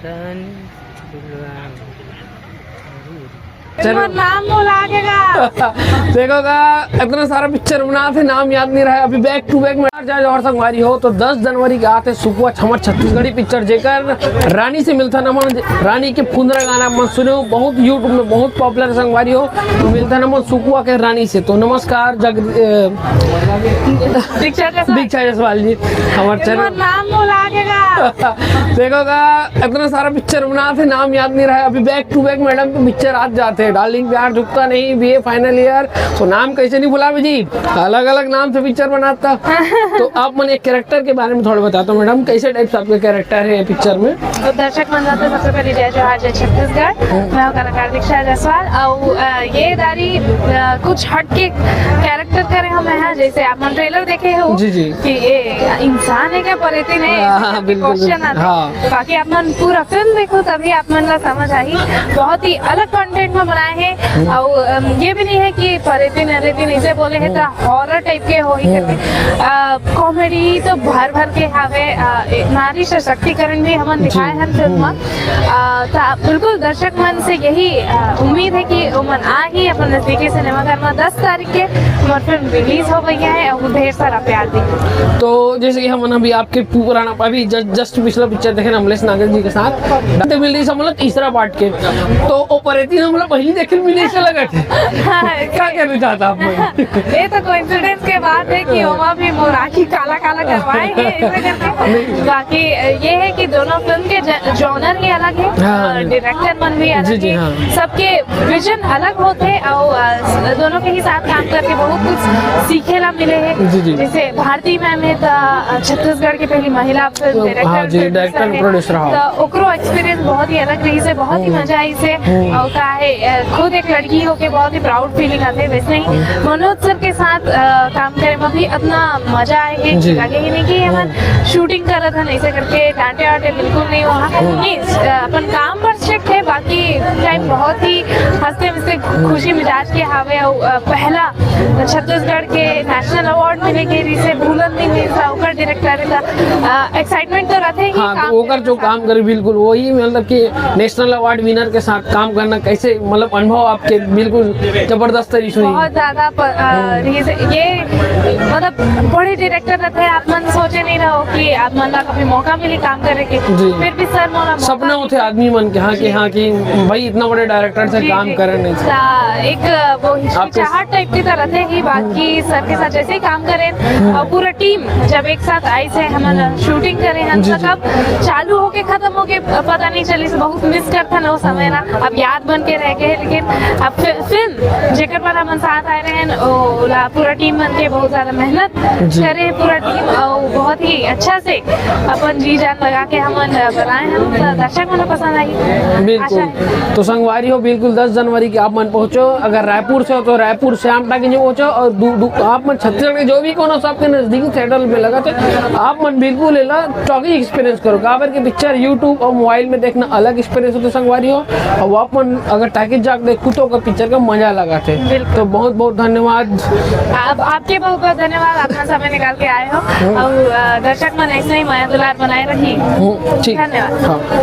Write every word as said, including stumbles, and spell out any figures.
चलो। नाम भुला गेगा। देखो गा, इतना सारा पिक्चर बनात हे, नाम याद नहीं रहा है। अभी बैक टू बैक में आ जाए और संगवारी हो तो दस जनवरी के आत हे सुकुआ, हमर छत्तीसगढ़ी पिक्चर, जेकर रानी से मिलथन हमन, रानी के फुंदरा गाना मन सुने हो, बहुत YouTube में बहुत पॉपुलर संगवारी हो। तो मिलथन हमन सुकुआ के रानी से। तो नमस्कार जग, अ, दीक्षा जायसवाल। दीक्षा जायसवाल जी, हमर चैनल। नाम भुला गेगा। देखो गा, इतना सारा पिक्चर बनात हे, नाम याद नहीं रहा है। अभी बैक टू बैक मैडम के पिक्चर आत जात हे, डार्लिंग प्यार झुकता नहीं, बीए फाइनल ईयर, तो नाम कैसे नहीं भुलावे जी, अलग-अलग नाम से पिक्चर बनाता। तो आप मन एक कैरेक्टर के बारे में थोड़ा बता दो मैडम, कैसे टाइप से आपके कैरेक्टर है पिक्चर में? तो दर्शक मन ला तो सबसे पहले जय जोहार, जय छत्तीसगढ़। मैं हूँ कलाकार दीक्षा जायसवाल। अउ, अ, ये दारी, अ, कुछ हट के कैरेक्टर करे हूँ मैं, हाँ, जैसे आप मन ट्रेलर देखे हो जी, जी। कि ये इंसान है क्या परेतिन है, हाँ, हाँ, बिल्कुल, क्वेश्चन बिल्कुल। आता है। हाँ। बाकी आप मन पूरा फिल्म देखो तभी आप मन ला समझ आही। बहुत ही अलग कंटेंट में बनाए हैं। अउ, अम, ये भी नहीं है कि परेतिन अरेतिन इसे बोले हैं तो हॉरर टाइप के हो ही करके। अ, कॉमेडी तो भर भर के हावे। अ, ए, नारी सशक्तिकरण भी हमन दिखाए हन फिल्म में। अ, त बिल्कुल दर्शक मन से यही, अ, उम्मीद है कि ओमन आही अपन नजदीकी सिनेमाघर में। दस तारीख के हमर फिल्म रिलीज हो गई है, अउ ढेर सारा प्यार दी। तो जैसे कि हमन अभी आपके पुराना, अभी जस्ट, जस्ट पिछला पिक्चर देखे ना अमलेश नागेश जी के साथ, तो मिल रही मतलब तीसरा पार्ट के, तो वो परेतिन हम लोग पहली देखे मिले से लगत है। हाँ, क्या कहना चाहता आप? ये तो कोइंसिडेंस के बात है कि ओमा भी मोर आँखी काला काला करवाए हैं, ऐसे करके। बाकी ये है कि दोनों फिल्म के ज-, जॉनर ही अलग है हाँ। और डायरेक्टर मन भी अलग जी, जी, है। हाँ। सबके विजन अलग होथे अउ, अ, दोनों के ही साथ काम करके बहुत कुछ सीखे ला मिले है। जी, जी। जैसे भारती मैम है तो, अ, छत्तीसगढ़ के पहली महिला फिल्म डायरेक्टर, हाँ जी, प्रोड्यूसर डायरेक्टर, है। प्रोड्यूसर, हाँ। तो ओकरो एक्सपीरियंस बहुत ही अलग रही से, बहुत ही हम्म। मजा आई से। हम्म। अउ का है, अ, खुद एक लड़की होके बहुत ही प्राउड फीलिंग आथे। वैसे ही हम्म। मनोज सर के साथ, अ, काम करे में भी इतना मजा आए है, जी। लगे ही नहीं कि हमन हम्म। शूटिंग करत हन ऐसे करके डांटे वाटे बिल्कुल नहीं हुआ। हम्म। नहीं, अ, अपन काम पर स्ट्रिक्ट है, बाकी टाइम बहुत ही हंसते हंसते खुशी मिजाज के हावे। अउ, अ, पहला छत्तीसगढ़ के नेशनल अवार्ड मिले के रिसे भूलन नहीं मिलता, ओकर डायरेक्टर का, अ, एक्साइटमेंट तो रहते ही हाँ, काम तो ओकर जो काम करे बिल्कुल वही, मतलब कि नेशनल अवार्ड विनर के साथ काम करना कैसे, मतलब अनुभव आपके बिल्कुल जबरदस्त तरीके से हुई? बहुत ज्यादा प-, अ, हम्म। रिसे ये मतलब बड़े डायरेक्टर रहते हैं, आप मन सोचे नहीं रहो कि आप मन ला कभी मौका मिली काम करे के। जी। फिर भी सर मोला मौका सपना होथे आदमी मन के, हाँ, कि जी। हाँ, कि भाई इतना बड़े डायरेक्टर से जी, काम जी। करे नहीं। सा-, एक वो आपके हिचकिचाहट टाइप की तो रहते ही, बाकी सर के साथ जैसे ही काम करे हम्म। और पूरा टीम जब एक साथ आई से हमन हम्म। शूटिंग करे हन, जी, जी। मतलब चालू होके खत्म होके पता नहीं चली, से बहुत मिस करथन वो समय ना। अब याद बन के रह गए, लेकिन अब फि-, फिल्म जेकर पर हमन साथ आए रहे हैं, ओला पूरा टीम मन के बहुत ज्यादा मेहनत जी। करे है पूरा टीम, और बहुत ही अच्छा से अपन जी जान लगा के हमन बनाए हैं, तो दर्शक मन पसंद आई। बिल्कुल। आशा है। तो संगवारी हो, बिल्कुल दस जनवरी के आप मन पहुंचो। अगर रायपुर से हो तो रायपुर श्याम टाकीज में पहुंचो, और दू, दू, आप मन छत्तीसगढ़ के जो भी कोनो सबके नजदीकी थिएटर में लगा थे, आप मन बिल्कुल एला टॉकीज एक्सपीरियंस करो। काबर के पिक्चर YouTube और मोबाइल में देखना अलग एक्सपीरियंस होथे संगवारी हो, और आप मन अगर टाकीज जाके देखू तो ओकर पिक्चर का मजा लगा थे। बिल्कुल। तो बहुत बहुत धन्यवाद। आप, आपके बहुत बहुत धन्यवाद, अपना समय निकाल के आए हो। हम्म। और, अ, दर्शक मन ऐसे ही मया दुलार बनाए रही। हम्म, ठीक। धन्यवाद। हाँ।